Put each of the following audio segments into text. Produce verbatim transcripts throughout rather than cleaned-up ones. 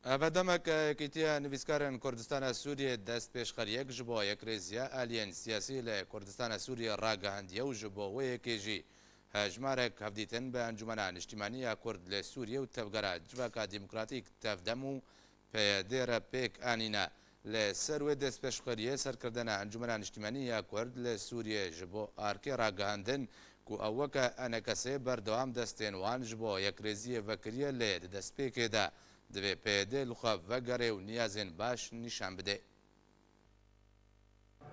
Ev demeke Yekîtiya Nivîskarên Kurdistana Sûriyê destpêşxeriyek ji bo yekrêziya aliyên siyasî li Kurdistana Sûriyê ragihandiye û ji bo wê yekê jî hejmarek hevdîtin bi Encûmena Niştimanî ya Kurd li Sûriyê û Tevgera Civaka Demokratîk, Tevdem û P Y D re pêk anîne. Li ser wê destpêşxeriyê serkirdana Encûmena Niştimanî ya Kurd li Sûriyê ji bo arkê ragihandin ku ew weke enekesê berdewam destên wan ji bo yekrêziyê vekiriye, lê di destpêkê de divê P Y D li xwe vegere û niyazên baş nîşan bide.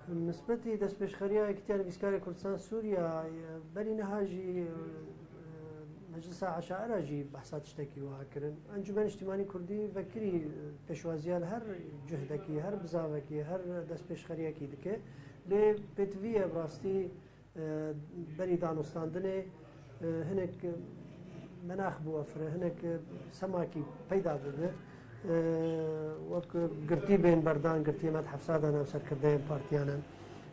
Nisbetî destpêşxeriya Yekîtiya Nivîskarê Kurdistan Sûriya, berî niha jî, e, Meclisa Eşaira jî behsa tiştekî wiha kirin. Encûmen Niştimanî Kurdî vekirî, e, pêşwaziya li her cuhdekî, her bizavekî, her destpêşxeriyekî dike. Lê pêtivî ye bi rastî, e, berî danûstandinê, e, hinek, e, menax bû efire, hinek, e, semakî peyda bibe. E, wek girtî bên berdan, girtiyê me di hefsa de ne, serkirdeyên partiyan in.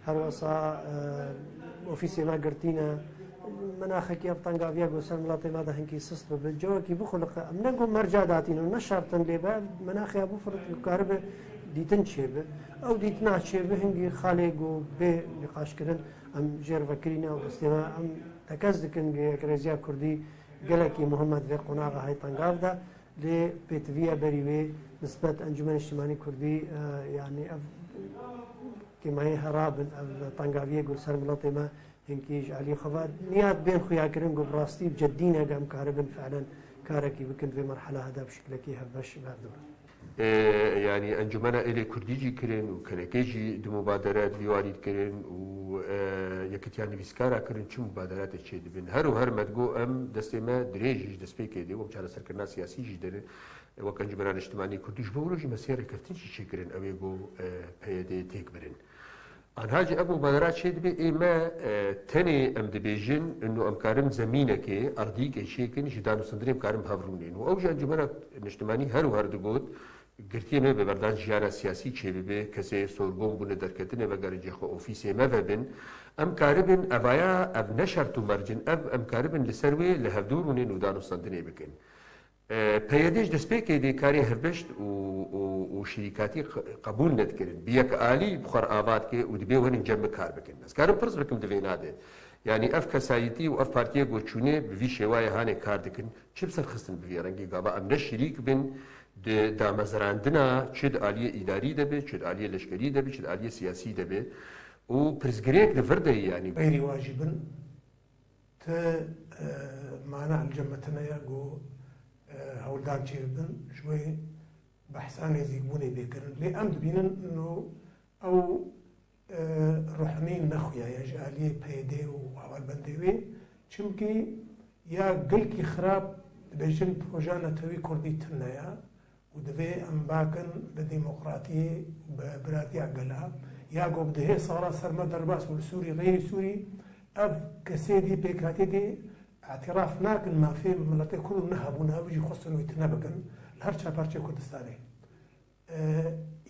Her wesa, e, ofîsê me girtî ne. Menaxekî ev tengaviya ku ser miletê me de hinkî sist bibe, cewekî bixuliqe. Em ne ku merca datînin, ne şert in lê be, menaxê ev bifirît ku karibe dîtin çêbe. Ew dîtina çêbe hingî xalê ku bê nîqaşkirin, em jêr vekirîne û destê me, em tekez dikin ku yekrêziya Kurdî gelekî muhim e di vê qonaxa hay tengav de, lê pêtiviye berî wê nisbet Encûmena Niştimanî Kurdî, e, yanî ev kêmayê hera bin, ev tengaviyê ku li ser miletê me hinkî ji alî xwe ve niyat bên xuyakirin ku bi rastî bi ceddî ne, em karibin fiilen karekî bikin di vê merhela de bi şiklekî hevbeş berdibin. E, yanî Encûmena Êlê Kurdî jî kirin û K N K jî di mubadere di vî warî dikirin û, e, Yekîtiya Nivîskara kirin, çi mubaderatê çêdibin. Her û her me digot em destê me dirêj e ji destpêkê de, wek çareserkirina siyasî jî derin, wek Encûmena Niştimanî Kurdî ji bo wilo jî me sê rêkeftin jî çêkirin, ew ê ku, e, P Y D têk birin. Anha jî ev mubadera çêdibe, ê me, e, tenê em dibêjin, ino em karin zemînekê, erdîkê çêkin, ji danûstandinê em karin bi hev rûnên. Û ew jî Encûmena Niştimanî her û her digot, girtiyê me bi berdan jiyana siyasî çêbibe, kesê sorgom bûne derketine vegerin cihê xwe, ofîsê me vebin. Em karibin evaya, ev ne şert û merc in, ev em karibin li ser wê li hevdû rûnên û danûstandinê bikin. E, P Y D ji destpêkê de karê hevbeşt û, û, û şirîkatî q-, qebûl nedikirin. Bi yek alî bi xwe re ava dike û dibê werin cem bi kar bikin. Ez karim pirs bikim di vêna de. Yanî ev kesayetî û ev partiyê ku çûne bi vî şêwayê hanê kar dikin. Çi bi ser xistin bi vî rengî gava em ne şirîk bin di damezrandina çi di aliyê îdarî de be, çi di aliyê leşkerî de be, çi di aliyê siyasî de be û pirsgirêk li vir de ye yanî. Xeyrî wa jî bin. Ti, e, mana li cem me tune ye ku, e, hewldan çêbibin, ji bo behsa nêzîkbûnê bê kirin. Lê em dibînin ino ew, e, ruhnî nexuya ye ji aliyê P Y D û hevalbendê wê. Çimkî ya gelkî xirab dibêjin proja netewî kurdî tune ye. Û divê em bakin bi demokratiyê û bi biratiya gela, ya ku bi dehê sala ser me derbas bû li Sûrî, xeyrî Sûrî, ev kesê dî pêkhatî dî îtiraf nakin mafê miletê Kurd û nehabûna wî jî xwestin wî tune bikin li her çar parçeyê Kurdistanê. E,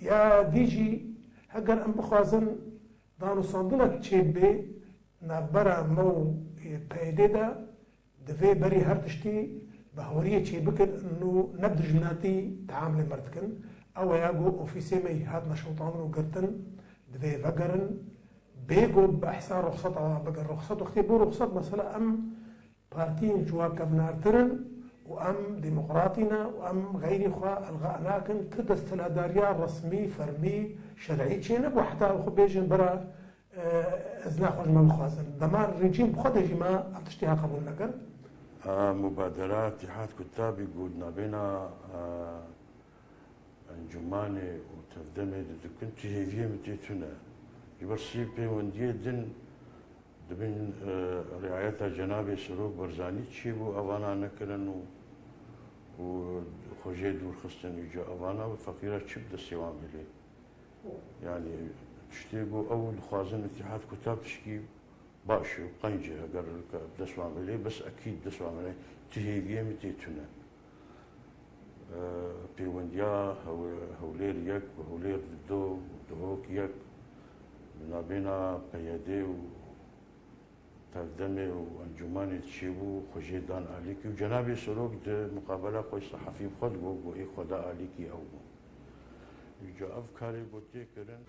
ya dî jî heger em bixwazin danûstandinek çêbibe navbera me û, e, P Y D de, divê berî her tiştî bi hawiriyê çêbikin û ne bi dijminatî teamulê me re dikin. Ew e ya ku ofîsê me jî hat neşewitandin û girtin, divê vegerin. Bê ku behsa ruxseta wan bikin. Ruxset wextê bû ruxset, mesela em partiyên ji wan kevnartir in û em demokratî ne û em xeyrî xwe elxa nakin. Tu desthilatdariya resmî, fermî, şerî çênebû heta xwe bêjin bira, e, ez naxwe ji me bixwazin. Dema rejîm bi xwe de jî me ev tiştê ha qebûl nekir. A, mubadera Îtîhad Kutabî got navêna, a, Encûmanê û Tevdemê de dikin, tu hêviyê min tê tune. Ji ber sî pêwendiyê din dibin, e, riayeta Cenabê Serok Barzanî çêbû, evana nekirin û, û xwe jê dûr xistin. Îca evana bi feqîra çi bi destê wan bêlê? Yanî tiştê ku ew dixwazin Îtîhad Kutab tişkî baş û qenc e, heger bi dest wan bêlê, bes ekîd dest wan bêlê. Tu hêviyê min tê tune. E, pêwendiya Hew-, Hewlêr yek û Hewlêr du û Duhok yek nabêna P Y D û Tevdemê û encûmanê çêbû, xwe jê dan alîkî û cenabê Serok di muqabela xwe sehefî bi xwe digot, got, ê xwe da alîkî ew bû. Îca ev karê got tê kirin.